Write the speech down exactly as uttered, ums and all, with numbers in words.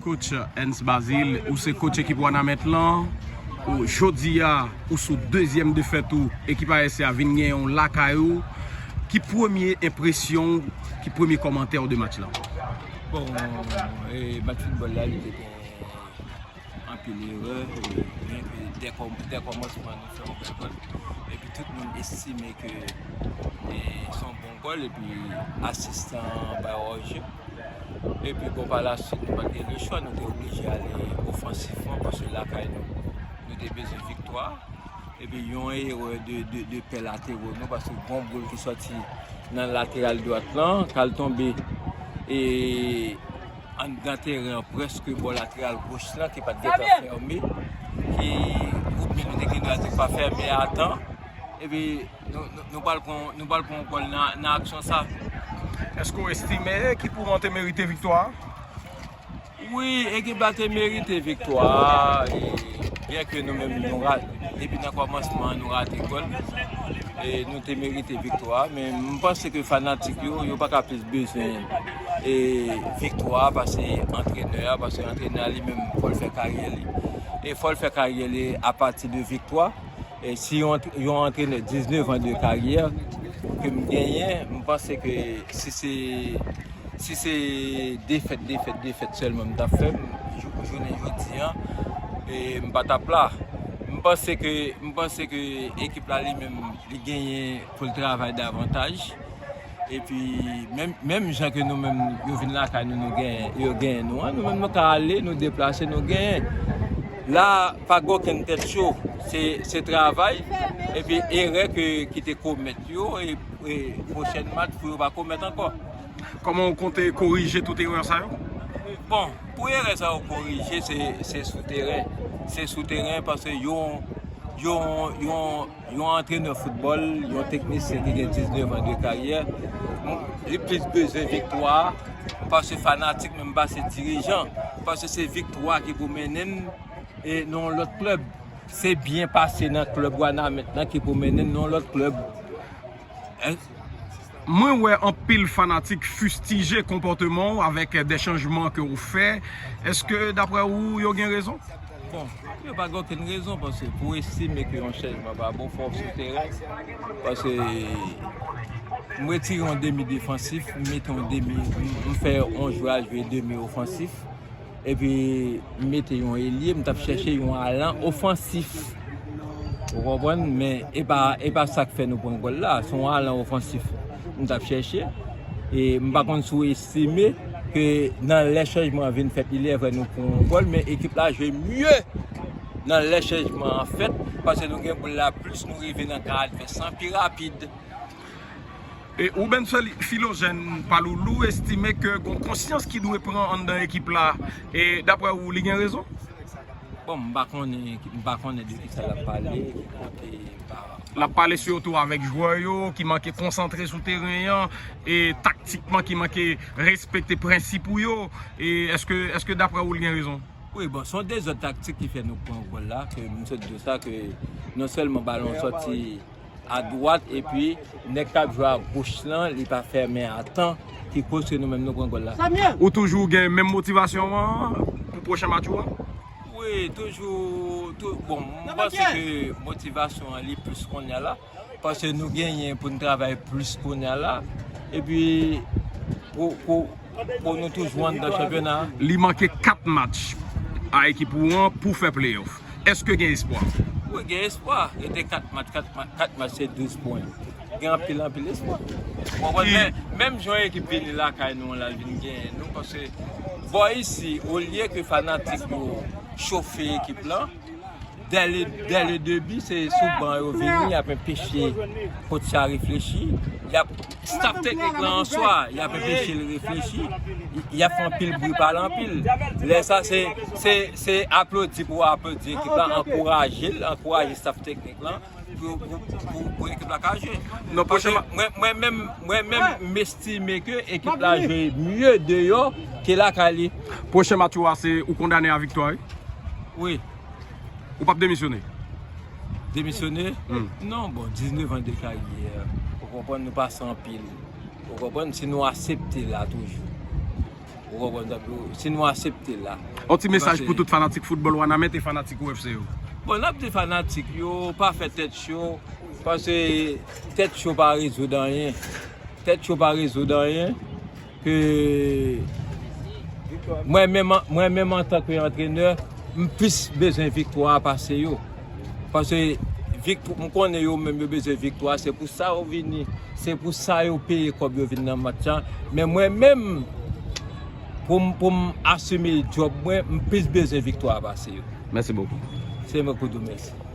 Coach Ernst Bazile, ou se coach ekip Wanament lan. Ou, jodi a, ou sou dezyèm defèt ou, ekip A S C a vin genyen w lakay ou. Ki premye enpresyon w, ki premye kòmantè w de match lan? Bon, e, match foutbòl la, li te gen anpil erè, e, byen ke dè kòm- dè kòmansman nou fè yon bèl gòl. Epi tout moun estime ke, e, se yon bon gòl, epi asistan bay wòje. Epi bon, pa la swit, nou pa t gen lechwa, nou te oblije ale ofansivman, paske lakay nou, nou te bezwen viktwa. Epi yon erè de, de, de pè latero nou, paske gon boul ki sòti nan lateral dwat lan, k al tonbe e anndan teren an, prèske bò lateral goch lan, ki pa t gentan fèmen, ki oubyen nou te gen dwa di pa fèmen a tan. Epi nou, nou, nou pral pran, nou pral pran yon gòl nan, nan aksyon sa. Èske w estime ekip ou an te merite viktwa a? Wi, ekip la te merite viktwa a, e byen ke nou menm nou rate, depi nan kòmansman an, nou rate gòl. E nou te merite viktwa a, men m panse ke fanatik yo, yo pa ka plis bezwen e viktwa a pase antrenè a, paske antrenè a li menm fò l fè karyè li. E fò l fè karyè li apati de viktwa. E si yon, yon antrenè diznèf an de karyè ke m genyen, m panse ke si se, si se defèt, defèt, defèt sèlman m t ap fè, m, jou- jounen jodi an, e m pa t ap la. M panse ke, m panse ke ekip la li menm, li genyen pou l travay davantaj. Epi, menm, menm jan ke nou menm, yo vin lakay nou, nou genyen, yo genyen nou an, nou menm nou ka ale, nou deplase, nou genyen. La, pa gen okenn tèt cho. Se, se travay, epi erè ke, ki te komèt yo, e, e pwochèn match pou yo pa komèt ankò. Kòman w konte korije tout erè sa yo? Bon, pou erè sa yo korije, se, se sou teren. Se sou teren, paske yon, yon, yon, yon antrenè foutbòl, yon teknisyen ki gen diznèf an de karyè, li plis bezwen viktwa, paske fanatik menm pa se dirijan, paske se viktwa ki pou mennen n e nan yon lòt klèb. Se byen pase nan klèb Wanament lan ki pou mennen n nan yon lòt klèb. Mwen wè anpil fanatik fistije konpòteman w avèk de chanjman ke w fè. Èske daprè ou yo gen rezon? Bon, yo pa gen okenn rezon, paske pou estime ke yon chanjman pa bon, fò w sou teren. Paske m retire yon demi defansif, m mete yon demi, m, m fè yon jwè a jwe demi ofansif. Epi m mete yon elye, m t ap chèche yon alan ofansif. Ou konprann? Men e pa, e pa sa k fè nou pran gòl la. Se yon alan ofansif m t ap chèche. E m pa konn si w estime ke nan lè chanjman an vin fèt, li lè vre nou pran yon gòl, men ekip la jwe mye nan lè chanjman an fèt, paske nou gen boul la plis, nou rive nan kan advès lan pi rapid. E ou menm Philogène Paloulou estime ke gon konsyans ki dwe pran anndan ekip la, e daprè ou li gen rezon? Bon, m pa konnen, m pa konnen de kisa l ap pale, ki kote pa. L ap pale sitou avèk jwè yo ki manke konsantre sou teren an, e taktikman ki manke respekte prensip ou yo. E èske, èske daprè ou l gen rezon? Wi, bon, se yon dezòd taktik ki fè nou pran gòl la, ke m sot di w sa, ke non sèlman balon sòti adwat, epi nèg k ap jwe agoch lan, li pa fèmen a tan, ki koz ke nou menm nou pran gòl la. Ou toujou gen menm motivasyon an pou pwochen match ou an? Wi, toujou, tou, bon, m panse ke motivasyon an li plis kounye a la, paske nou genyen pou n travay plis kounye a la, epi pou, pou, pou nou toujou anndan chanpyona a. Li manke kat match a ekip ou an pou fè playoff. Èske gen espwa? Wi, gen espwa. Rete kat match, kat match, kat match se douz pwen. Gen anpil, anpil espwa. Ou konprann? Men, menm jan yon ekip vini lakay nou an la, l vin genyen nou, paske bò isi, olye ke fanatik yo chofe ekip lan, dè le, dè le debi, se sou ban yo vini, y ap enpeche kotch la reflechi, y ap Staff teknik lan an swa, y ap enpeche l reflechi, y ap fè anpil bri, pale anpil. Lè sa se, se, se aplodi pou aplodi ekip la, ankouraje l, ankouraje staff teknik lan pou, pou, pou, pou ekip la ka jwe. Non, pwochen Paske mwen, mwen menm, mwen menm, m estime ke ekip la jwe mye deyò ke lakay li. Pwochen match ou a se ou kondane a viktwa, wi? Wi. Ou p ap demisyone? Demisyone? Non, bon, diznèf an de karyè, ou konprann, nou pase anpil. Ou konprann, si nou aksepte la toujou. Ou konprann, si nou aksepte la. Yon ti mesaj pou tout fanatik foutbòl Wanament e fanatik U F C yo. Bon, n ap di fanatik yo pa fè tèt cho, paske tèt cho pa rezoud anyen. Tèt cho pa rezoud anyen. Ke mwen menm, mwen menm antanke antrenè, m plis bezwen viktwa a pase yo. Paske viktwa, m konnen yo menm yo bezwen viktwa, se pou sa yo vini, se pou sa yo peye kòb yo vin nan match la. Men mwen menm, pou m, pou m asime djòb mwen, m plis bezwen viktwa a pase yo. Mèsi bokou. Se mwen k pou di w mèsi.